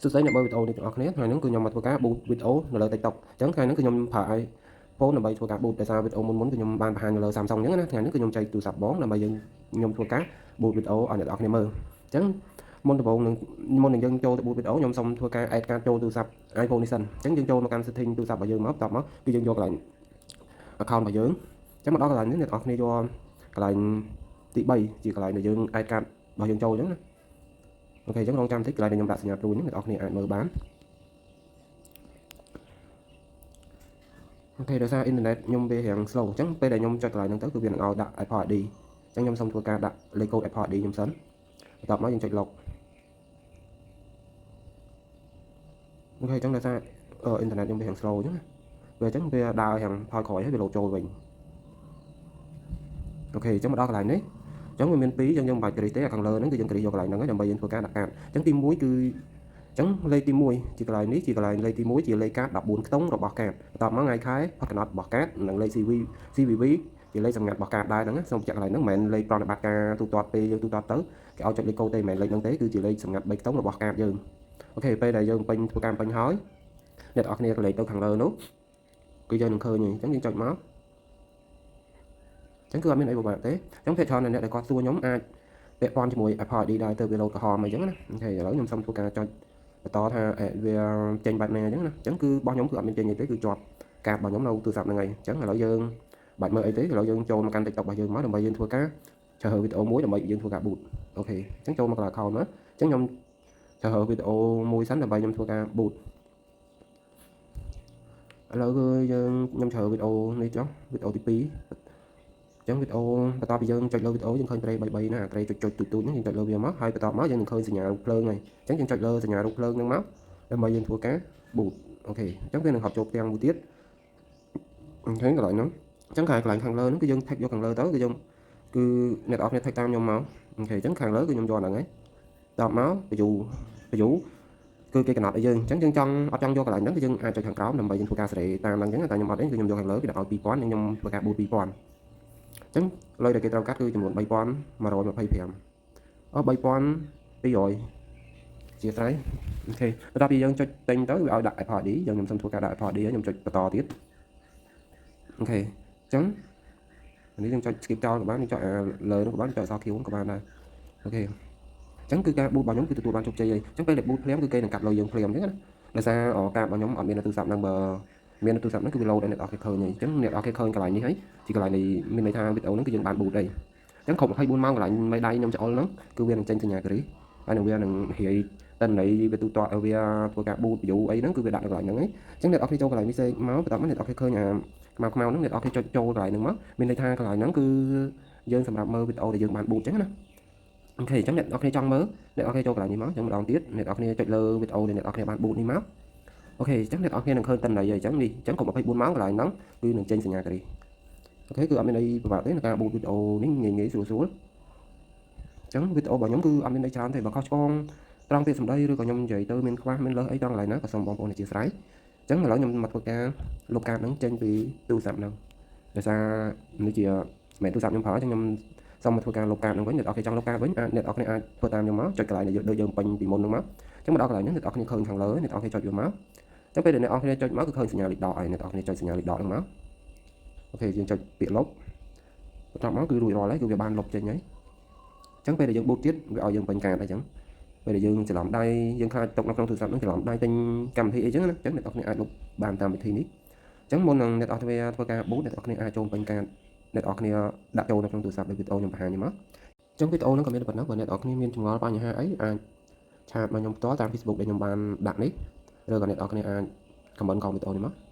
សួស្តីអ្នកមើលវីដេអូនេះទាំងអស់គ្នាថ្ងៃនេះគឺខ្ញុំមកធ្វើការ boost វីដេអូនៅលើ TikTok អញ្ចឹងថ្ងៃនេះគឺខ្ញុំប្រើ iPhone ដើម្បីធ្វើការ boost ដោយសារវីដេអូមុនមុនគឺខ្ញុំបានបង្ហាញនៅលើ Samsung អញ្ចឹងណាថ្ងៃនេះគឺខ្ញុំចែកទូរស័ព្ទបងដើម្បីយើងខ្ញុំធ្វើការ boost វីដេអូឲ្យអ្នកទាំងអស់គ្នាមើលអញ្ចឹងមុនដំបូងនឹងមុននឹងយើងចូលទៅ boost វីដេអូខ្ញុំសូមធ្វើការ add កាតចូលទូរស័ព្ទ iPhone នេះសិនអញ្ចឹងយើងចូលមកកាន់ setting ទូរស័ព្ទរបស់យើងមកបន្ទាប់មកគឺយើងយកកន្លែង account របស់យើងអញ្ចឹងមកដល់កន្លែងនេះអ្នកទាំងអស់គ្នាយកកន្លែងទី3ជាកន្លែងដែលយើង add កាតរបស់យើងចូលអញ្ចឹងណាOK អញ្ចឹងរងចាំតិចកន្លែងដែលខ្ញុំដាក់សញ្ញាព្រួយនេះអ្នកទាំងអស់គ្នាអាចមើលបាន OK ដោយសារអ៊ីនធឺណិតខ្ញុំវារាង slow អញ្ចឹងពេលដែលខ្ញុំចុចកន្លែងហ្នឹងទៅគឺវានឹងឲ្យដាក់ Apple ID អញ្ចឹងខ្ញុំសូមធ្វើការដាក់លេខកូដ Apple ID ខ្ញុំសិនបន្ទាប់មកយើងចុច log OK អញ្ចឹងដោយសារអ៊ីនធឺណិតខ្ញុំវារាង slow អញ្ចឹងណាវាអញ្ចឹងវាដើររាងថយក្រោយហើយវាលោតចូលវិញ OK អញ្ចឹងមកដល់កន្លែងនេះអញ្ចឹងវាមាន2អញ្ចឹងយើងមិនបាច់គ្រីសទេអាខាងលើហ្នឹងគឺយើងគ្រីសយកកន្លែងហ្នឹងដើម្បីយើងធ្វើការដាក់កាតអញ្ចឹងទី1គឺអញ្ចឹងលេខទី1ជាកន្លែងនេះជាកន្លែងលេខទី1ជាលេខកាត14ខ្ទង់របស់កាតបន្ទាប់មកថ្ងៃខែផុតកំណត់របស់កាតនិងលេខ CVV ជាលេខសម្ងាត់របស់កាតដែរហ្នឹងសូមបញ្ជាក់កន្លែងហ្នឹងមិនមែនលេខប្រតិបត្តិការទូទាត់ពេលយើងទូទាត់ទៅគេឲ្យចុចលេខកូដទេមិនមែនលេខហ្នឹងទេគឺជាលេខសម្ងាត់3ខ្ទង់របស់កាតយើង OK ពេលដែលយើងពេញធ្វើការពេញហើយអ្នកទាំងអស់គ្នាក៏លេខទៅខាងលើនោះគឺយើងនឹងឃើញអញ្ចឹងយើងចុចមកអញ្ចឹងគឺអត់មានអីពិបាកទេអញ្ចឹងភាគច្រើនអ្នកដែលគាត់សួរខ្ញុំអាចពាក់ព័ន្ធជាមួយ Apple ID ដែរទៅវាលោតក្រហមអីចឹងណាOK ឥឡូវខ្ញុំសូមធ្វើការចុចបន្តថាវាចេញបែបណាអញ្ចឹងណាអញ្ចឹងគឺរបស់ខ្ញុំគឺអត់មានចេញអីទេគឺជាប់កាតរបស់ខ្ញុំនៅទូរស័ព្ទហ្នឹងហើយអញ្ចឹងឥឡូវយើងបាច់មើលអីទេឥឡូវយើងចូលមកកាន់ TikTok របស់យើងមកដើម្បីយើងធ្វើការជ្រើសរើសវីដេអូមួយដើម្បីយើងធ្វើការ boost OK អញ្ចឹងចូលមកកន្លែង account មកអញ្ចឹងខ្ញុំជ្រើសរើសវីដេអូមួយសិនដើម្បីខ្ញុំធ្វើការ boost ឥឡូវគឺយើងខ្ញុំជ្រើសវីដេអូនេះចុះវីដេអូទី2អញ្ចឹងវីដេអូបន្ទាប់ពីយើងចុចលើវីដេអូយើងឃើញត្រេ3 3ណាត្រេចុចចុចទូចទូចហ្នឹងយើងចុចលើវាមកហើយបន្ទាប់មកយើងនឹងឃើញសញ្ញារូបភ្លើងហើយអញ្ចឹងយើងចុចលើសញ្ញារូបភ្លើងហ្នឹងមកដើម្បីយើងធ្វើការ boost OK អញ្ចឹងវានឹងហត់ចូលផ្ទាំងមួយទៀត OK កន្លែងហ្នឹងអញ្ចឹងកន្លែងខាងលើហ្នឹងគឺយើង tick យកខាងលើទៅគឺយើងគឺអ្នកនរគ្នា tick តាមខ្ញុំមក OK អញ្ចឹងខាងលើគឺខ្ញុំយកហ្នឹងហើយតបមក view view គឺគេកំណត់ឲ្យយើងអញ្ចឹងយើងចង់អត់ចង់យកកន្លែងហ្នឹងគឺយើងអាចចុចខាងក្រោមដើម្បីយើងធ្វើការសេរីតាមហ្នឹងអញ្ចឹងតែខ្ញុំអត់ទេគឺខ្ញុំយកខាងលើគេដាក់ឲ្យ2000ខ្ញុំធ្វើការ boost 2000អញ្ចឹងលុយដែលគេត្រូវកាត់គឺចំនួន3125អូ3200ជាស្រ័យ OK បន្ទាប់ពីយើងចុចទិញទៅវាឲ្យដាក់ Apple ID យើងខ្ញុំសូមធ្វើការដាក់ Apple ID ខ្ញុំចុចបន្តទៀត OK អញ្ចឹងនេះយើងចុច skip ចោលក៏បានយើងចុចអាលើនោះក៏បានចុចអក្សរ Q ក៏បានដែរ OK អញ្ចឹងគឺការ boost របស់ខ្ញុំគឺទទួលបានជោគជ័យហើយអញ្ចឹងពេលដែល boost ភ្លាមគឺគេនឹងកាត់លុយយើងភ្លាមអញ្ចឹងណាដោយសារកាតរបស់ខ្ញុំអត់មាននៅទូរស័ព្ទហ្នឹងបើមាននៅទូរស័ព្ទហ្នឹងគឺវា load ឲ្យអ្នកនរគេឃើញហើយអញ្ចឹងអ្នកនរគេឃើញកន្លែងនេះហើយជាកន្លែងនេះមានន័យថាវីដេអូហ្នឹងគឺយើងបាន boost ហើយអញ្ចឹងគ្រប់24ម៉ោងកន្លែងមេដៃខ្ញុំច្អុលហ្នឹងគឺវានឹងចេញសញ្ញាគ្រីហើយនឹងវានឹងរាយតិន័យវាទូទាត់វាធ្វើការ boost view អីហ្នឹងគឺវាដាក់នៅកន្លែងហ្នឹងហើយអញ្ចឹងអ្នកនរគេចូលកន្លែង message មកបន្ទាប់មកអ្នកនរគេឃើញអាខ្មៅខ្មៅហ្នឹងអ្នកនរគេចុចចូលកន្លែងហ្នឹងមកមានន័យថាកន្លែងហ្នឹងគឺយើងសម្រាប់មើលវីដេអូដែលយើងបាន boost អញ្ចឹងណា OK អញ្ចឹងអ្នកនរគ្នាចង់មើលអ្នកនរគ្នាចូលកន្លែងនេះមកអញ្ចឹងម្ដងទៀតអ្នកនរគ្នាចុចលើវីដេអូដែលអ្នកនរគ្នាបាន boost នេះមក OK អញ្ចឹងអ្នកនរគ្នានឹងឃើញតិន័យហើយអញ្ចឹងនេះអញ្ចឹងគ្រប់24ម៉ោងកន្លែងហ្នឹងគឺនឹងចេញសញ្ញាគ្រី OK គឺអត់មានអីពិបាកទេในការ boost វីដេអូនេះងាយងាយស្រួលស្រួលអញ្ចឹងវីដេអូរបស់ខ្ញុំគឺអត់មានអីច្រើនទេបើខុសឆ្គងត្រង់ពាក្យសម្ដីឬក៏ខ្ញុំនិយាយទៅមានខ្វះមានលើសអីត្រង់កន្លែងណាក៏សូមបងប្អូនអធ្យាស្រ័យអញ្ចឹងឥឡូវខ្ញុំមកធ្វើការលុបកាតហ្នឹងចេញពីទូរស័ព្ទហ្នឹងដោយសារនេះជាមិនទូរស័ព្ទខ្ញុំប្រើអញ្ចឹងខ្ញុំសូមមកធ្វើការលុបកាតហ្នឹងវិញអ្នកនរគ្នាចង់លុបកាតវិញអាចអ្នកនរគ្នាអាចធ្វើតាមខ្ញុំមកចុចកន្លែងដែលដូចយើងពេញពីមុនហ្នឹងមកអញ្ចឹងមកដល់កន្លែងហ្នឹងអ្នកនរគ្នាឃើញខាងលើអ្នកនរគ្នាចុចវាមកអញ្ចឹងពេលដែលអ្នកនរគ្នាចុចមកគឺឃើញសញ្ញាលេខដកហើយអ្នកនរគ្នាចុចសញ្ញាលេខដកហ្នឹងមក OK យើងចុចពាក្យលុបបន្ទាប់មកគឺរួចរាល់ហើយគឺវាបានលុបចេញហើយអញ្ចឹងពេលដែលយើង boost ទៀតវាឲ្យយើងពេញកាតហើយអញ្ចឹងពេលដែលយើងច្រឡំដៃយើងខ្លាចទុកនៅក្នុងទូរស័ព្ទហ្នឹងច្រឡំដៃទិញកម្មវិធីអីចឹងណាអញ្ចឹងអ្នកនរគ្នាអាចលុបបានតាមវិធីនេះអញ្ចឹងមុននឹងអ្នកនរគ្នាធ្វើការ boost អ្នកនរគ្នាអាចចូលពេញកាតអ្នកនរគ្នាដាក់ចូលនៅក្នុងទូរស័ព្ទដោយវីដេអូខ្ញុំបង្ហាញនេះមកអញ្ចឹងវីដេអូហ្នឹងក៏មានប៉ុណ្ណឹងបើអ្នកនរគ្នាមានចម្ងល់បញ្ហាអីអាច chat មកខ្ញុំផ្ទាល់តាម Facebook ដែលខ្ញុំបានដាក់នេះឬក៏អ្នកនរគ្នាអាច comment ក្រោមវីដេអូនេះមក។